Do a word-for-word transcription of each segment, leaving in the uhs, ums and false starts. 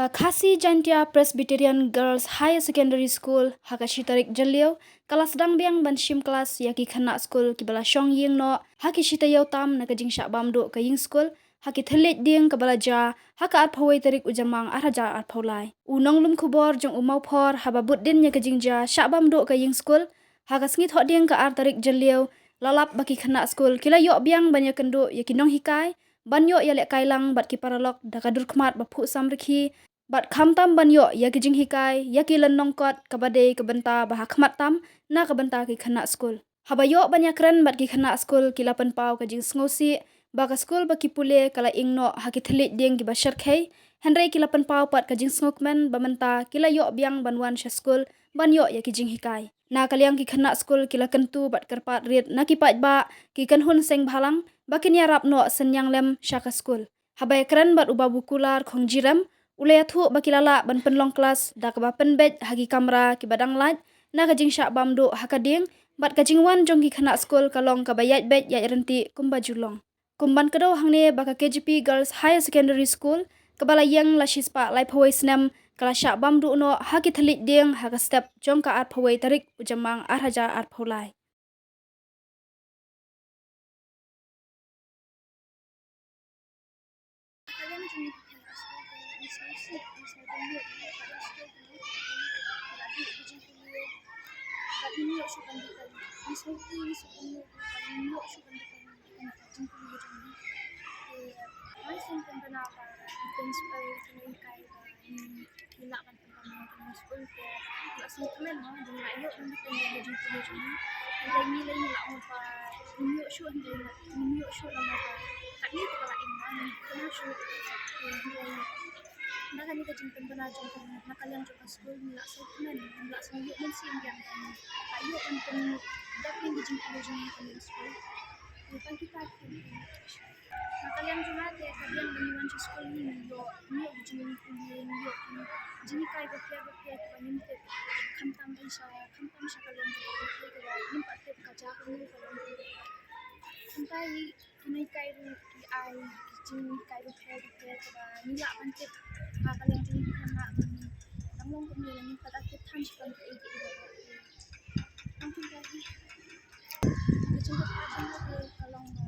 Khasi Jaintia Presbyterian Girls Higher Secondary School ha ka shi tarik Jylliew ka la sdang biang ban shim klas ïa ki khynnah skul kiba la shong ïing noh ha ki shi taïew tam na ka jingshah bam duh ka ïing skul ha ki thylliej dieng kaba la jia ha ka arphew wei tarik u Jymmang ar hajar arphew lai. U nonglum khubor jong u Mawphor haba bud dien ïa ka jingjia shah bam duh ka ïing skul ha ka sngi Thohdieng ka ar tarik Jylliew la lap ba ki khynnah skul ki la ïoh biang ban ïakynduh ïa ki nonghikai ban ïoh ïalehkai lang bad ki paralok da ka dur khmat ba phuh sam rkhie bad khamtam ban ïoh ïa ki jinghikai ïa ki lynnong kot kaba dei ka bynta ba ha khmat tam na ka bynta ki khynnah skul. Haba ïoh ban ïakren bad ki khynnah skul ki la pynpaw ka jingsngewsih ba ka skul ba ki pule ka la ïeng noh ha ki thylliej dieng kiba shyrkhei, hynrei ki la pynpaw pat ka jingsngewkmen ba mynta ki la ïoh biang ban wan sha skul ban ïoh ïa ki jinghikai. Na ka liang ki khynnah skul ki la kyntu bad kyrpad rit na ki paidbah ki kynhun seng bhalang ba kin ïarap noh synñiang lem sha ka skul. Haba ïakren bad u Babu Kular Khongjirem, u la ïathuh ba ki la lah ban pynlong klas da kaba pynbeit ha ki kamra kiba dang lait na ka jingshah bam duh ha ka dieng bad ka jingwan jong ki khynnah skul ka long kaba ïaid beit ïaid ryntih kumba ju long. Kum ban kdew hangne ba ka K J P Girls Higher Secondary School kaba la ïeng la shispah laiphew wei snem ka la shah bam duh noh ha ki thylliej dieng ha ka step jong ka arphew wei tarik u Jymmang ar hajar arphew lai. Ngi lah ban pynlong ïa kane ka skul te ngi la sngewkmen mo, ngi la ïoh ban pynlong ïa ka jingpule jong ngi. Hynrei ngi lei ngi la ong ba ngim ïoh shuh, hynrei ngim ïoh shuh namar ba katne te ka la im mo, ngim ïoh shuh. Hynrei na kane ka jingpynbna jong ka, na ka liang jong ka skul ngi la sngewkmen, ngi la sngewkmen shisha ïa kane. La ïoh ban pynlong ïa ka jingpule jong ngi ha kane ka skul. Tang kita ki Na ka liang jong nga te ka biang ba ngi wan sha skul ngi ïoh, ngi ïoh ki jingpule, ngi ïoh ki jinghikai bapher bapher kiba ngim tip, khamtam sha, khamtam sha ka liang jong ka pule kiba ngim pat tip ka jia kumno ka long. Kumta hi ki nonghikai ruh ki ai ki jinghikai bapher bapher kiba ngi lah ban tip ha ka liang jong ngi, khnang ba ngi dang long kumne la ngim pat tip than shaphang kaei kaei ba Ka jingkyrpad jong nga te ka long ba,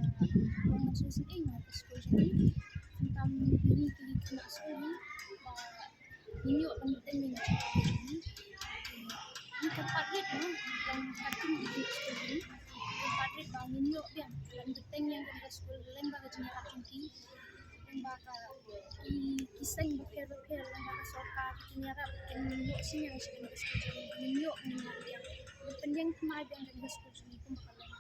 long ban sngewsih ïa ka skul jong ngi. Khamtam ïa ngi ki khynnah skul hi ba ngin ïoh ban bteng ïa ka skul jong ngi. Ngi kyrpad rit mo, long ka ktien ki khynnah skul jong ngi. Kyrpad rit ba ngin ïoh biang ban bteng ïa ka skul lyngba ka jingïarap jong ki. Lyngba ka, ki, ki seng bapher bapher, lyngba ka sorkar, kin ïarap, kin ïoh synñiang sha kane ka skul jong ngi, kin ïoh, kin ïoh biang, kin pynïeng thymmai biang kane ka skul jong ngi kumba ka long.